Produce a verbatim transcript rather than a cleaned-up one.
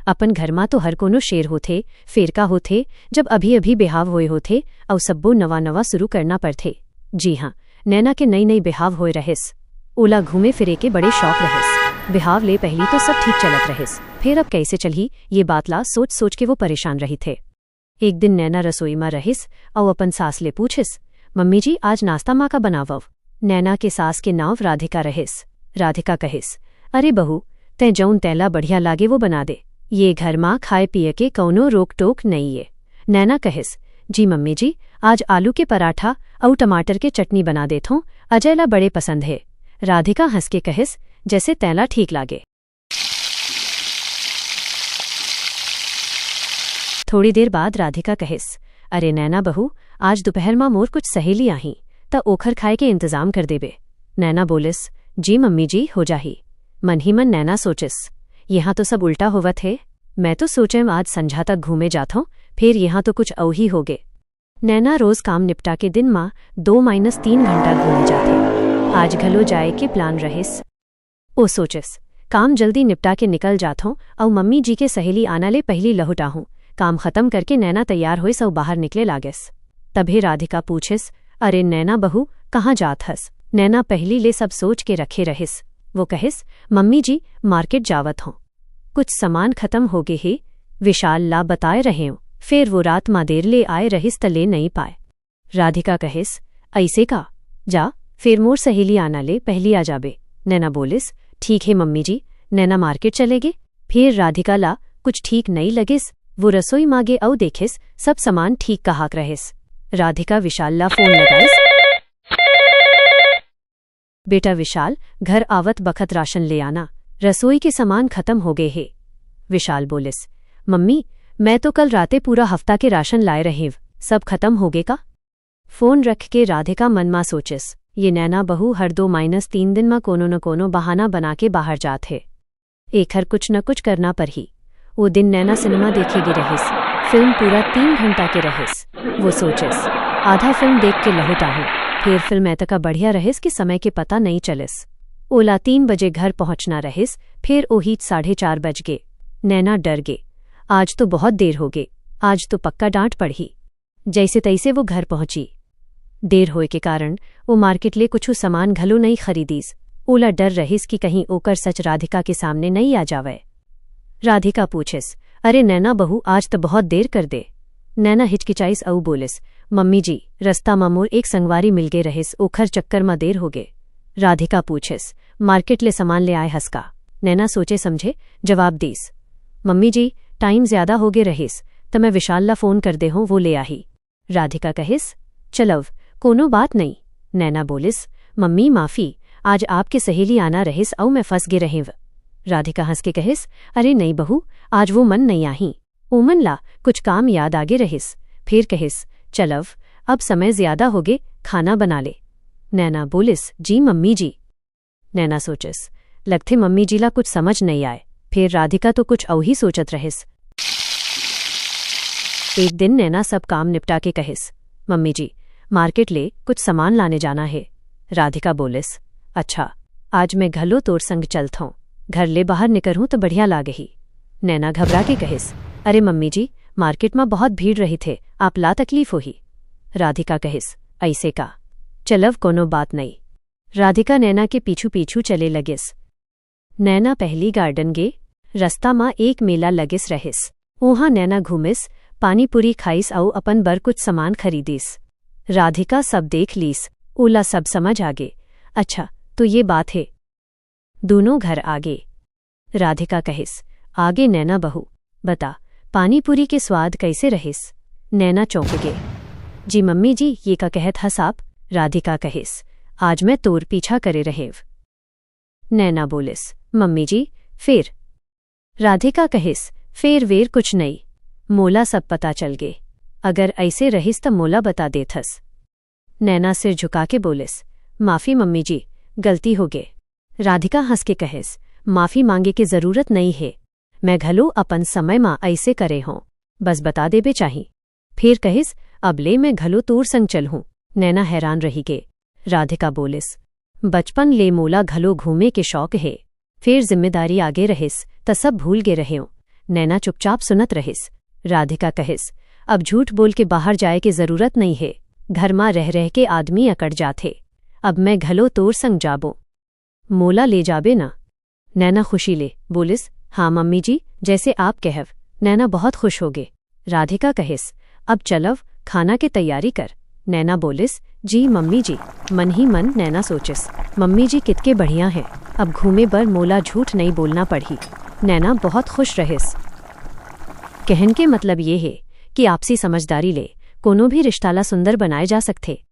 अपन घर मा तो हर कोनो शेर होथे, फेरका होथे, जब अभी-अभी बिहाव होए होथे, अउ सब्बो नवा-नवा शुरू करना पड़थे। जी हाँ, नैना के नई-नई बिहाव होए रहिस। ओला घूमे फिरे के बड़े शौक रहिस। बिहाव ले पहिली तो सब ठीक चलत रहिस, फेर अब कइसे चलही, ये बात ला सोच-सोच के वो परेशान रहिथे। एक दिन नैना रसोई मा रहिस अउ अपन सास ले पूछिस, "मम्मी जी, आज नाश्ता मा का बनावव?" नैना के सास के नांव राधिका रहिस। राधिका कहिस, "अरे बहू, तैं जऊन तैंला बढ़िया लागे वो बना दे। ये घर मा खाए पिए के कउनो रोक टोक नइये।" नैना कहिस, "जी मम्मी जी, आज आलू के पराठा अउ टमाटर के चटनी बना देथों, अजय ला बड़े पसंद हे।" राधिका हंस के कहिस, "जइसे तैंला ठीक लागे।" थोड़ी देर बाद राधिका कहिस, "अरे नैना बहू, आज दुपहर मा मोर कुछ सहेली आही, त ओखर खाए के इंतजाम कर देबे।" नैना बोलिस, "जी मम्मी जी, हो जाही।" मन ही मन नैना सोचिस, "यहाँ तो सब उल्टा होवत हे। मैं तो सोचेंव आज संझा तक घूमे जाथों, फेर यहाँ तो कुछ अउ ही होगे।" नैना रोज काम निपटा के दिन मा दो माइनस तीन घंटा घूमे जाथे। आज घलो जाए के प्लान रहिस। ओ सोचिस, "काम जल्दी निपटा के निकल जाथों, अउ मम्मी जी के सहेली आना ले पहिली लहुट आहूं।" काम खतम करके नैना तैयार होइस अउ बाहर निकले लागिस। तभे राधिका पूछिस, "अरे नैना बहू, कहाँ जात हस?" नैना पहिली ले सब सोच के रखे रहिस। वो कहिस, "मम्मी जी, मार्केट जावत हों। कुछ सामान खतम होगे हे, विशाल ला बताए रहेंव, फेर वो रात मा देर ले आए रहिस त ले नइ पाए।" राधिका कहिस, "अइसे का? जा, फेर मोर सहेली आना ले पहिली आ जाबे।" नैना बोलिस, "ठीक हे मम्मी जी।" नैना मार्केट चले गे। फेर राधिका ला कुछ ठीक नइ लगिस। वो रसोई मा गे अउ देखिस, सब सामान ठीक कहाक रहिस। राधिका विशाल ला फोन लगाइस, "बेटा विशाल, घर आवत बखत राशन ले आना, रसोई के सामान खतम होगे हे।" विशाल बोलिस, "मम्मी, मैं तो कल राते पूरा हफ्ता के राशन लाए रहेंव, सब खतम होगे का?" फोन रख के राधिका मन मा सोचिस, "ये नैना बहू हर दो माइनस तीन दिन मा कोनो न कोनो बहाना बना के बाहर जात हे। एखर कुछ न कुछ करना परही।" ओ दिन नैना सिनेमा देखे गे रहिस। फिल्म पूरा तीन घंटा के रहिस। वो सोचिस, "आधा फिल्म देख के लहुट आहूं।" फेर फिल्म एतका बढ़िया रहिस कि समय के पता नइ चलिस। ओला तीन बजे घर पहुंचना रहिस, फेर ओही साढ़े चार बज गे। नैना डर गे, "आज तो बहुत देर होगे, आज तो पक्का डांट पड़ही।" जइसे तइसे वो घर पहुंची। देर होए के कारण वो मार्केट ले कुछु सामान घलो नइ खरीदिस। ओला डर रहिस कि कहीं ओकर सच राधिका के सामने नइ आ जावय। राधिका पूछिस, "अरे नैना बहू, आज त बहुत देर कर दे।" नैना हिचकिचाइस अउ बोलिस, "मम्मी जी, रस्ता म मोर एक संगवारी मिलगे रहिस, ओखर चक्कर म देर होगे।" राधिका पूछिस, "मार्केट ले सामान ले आए हस का?" नैना सोचे समझे जवाब दीस, "मम्मी जी, टाइम ज्यादा होगे रहिस, त मैं विशाल ला फोन कर दे हों, वो ले आही।" राधिका कहिस, "चलव, कोनो बात नइ।" नैना बोलिस, "मम्मी माफी, आज आपके सहेली आना रहिस अउ मैं फंस गे रहेंव।" राधिका हंस के कहिस, "अरे नइ बहू, आज वो मन नइ आही। ओमन ला कुछ काम याद आगे रहिस।" फेर कहिस, "चलव, अब समय ज्यादा होगे, खाना बना ले।" नैना बोलिस, "जी मम्मी जी।" नैना सोचिस, "लगथे मम्मी जी ला कुछ समझ नइ आय।" फेर राधिका तो कुछ अउ ही सोचत रहिस। एक दिन नैना सब काम निपटा के कहिस, "मम्मी जी, मार्केट ले कुछ सामान लाने जाना हे।" राधिका बोलिस, "अच्छा, आज मैं घलो तोर संग चलथों। घर ले बाहर निकरहूं त बढ़िया लागही।" नैना घबरा के कहिस, "अरे मम्मी जी, मार्केट म बहुत भीड़ रहिथे, आप ला तकलीफ होही।" राधिका कहिस, "अइसे का? चलव, कोनो बात नइ।" राधिका नैना के पीछू-पीछू चले लगिस। नैना पहिली गार्डन गे, रस्ता म एक मेला लगिस रहिस। उहां नैना घूमिस, पानी पूरी खाइस अउ अपन बर कुछ सामान खरीदिस। राधिका सब देख लीस, ओला सब समझ आगे। "अच्छा, तो ये बात हे।" दूनों घर आगे। राधिका कहिस, "आगे नैना बहू, बता, पानी पूरी के स्वाद कइसे रहिस?" नैना चौंक गे। "जी मम्मी जी, ये का कहत हस आप?" राधिका कहिस, "आज मैं तोर पीछा करे रहेंव।" नैना बोलिस, "मम्मी जी, फेर?" राधिका कहिस, "फेर वेर कुछ नइ। मोला सब पता चल गे। अगर अइसे रहिस त मोला बता देथस।" नैना सिर झुका के बोलिस, "माफी मम्मी जी, गलती होगे।" राधिका हंस के कहिस, "माफी मांगे के जरूरत नइ हे। मैं घलो अपन समय म अइसे करे हों। बस बता देबे चाही।" फेर कहिस, "अब ले मैं घलो तोर संग चलहूं।" नैना हैरान रहि गे। राधिका बोलिस, "बचपन ले मोला घलो घूमे के शौक हे। फेर जिम्मेदारी आगे रहिस, त सब भूल गे रहेंव।" नैना चुपचाप सुनत रहिस। राधिका कहिस, अब झूठ बोल के बाहर जाए के जरूरत नइ हे। घर मा रह रह के आदमी अकड़ जाथे। अब मैं घलो तोर संग जाबो। मोला ले जाबे ना? नैना खुशी ले बोलिस, हाँ मम्मी जी, जैसे आप कहव। नैना बहुत खुश होगे। राधिका कहिस, अब चलव, खाना के तैयारी कर। नैना बोलिस, जी मम्मी जी। मन ही मन नैना सोचिस, मम्मी जी कितके बढ़िया हैं, अब घूमे बर मोला झूठ नइ बोलना पड़ही। नैना बहुत खुश रहिस। कहन के मतलब ये हे कि आपसी समझदारी ले कोनो भी रिश्ता ला सुंदर बनाए जा सकथे।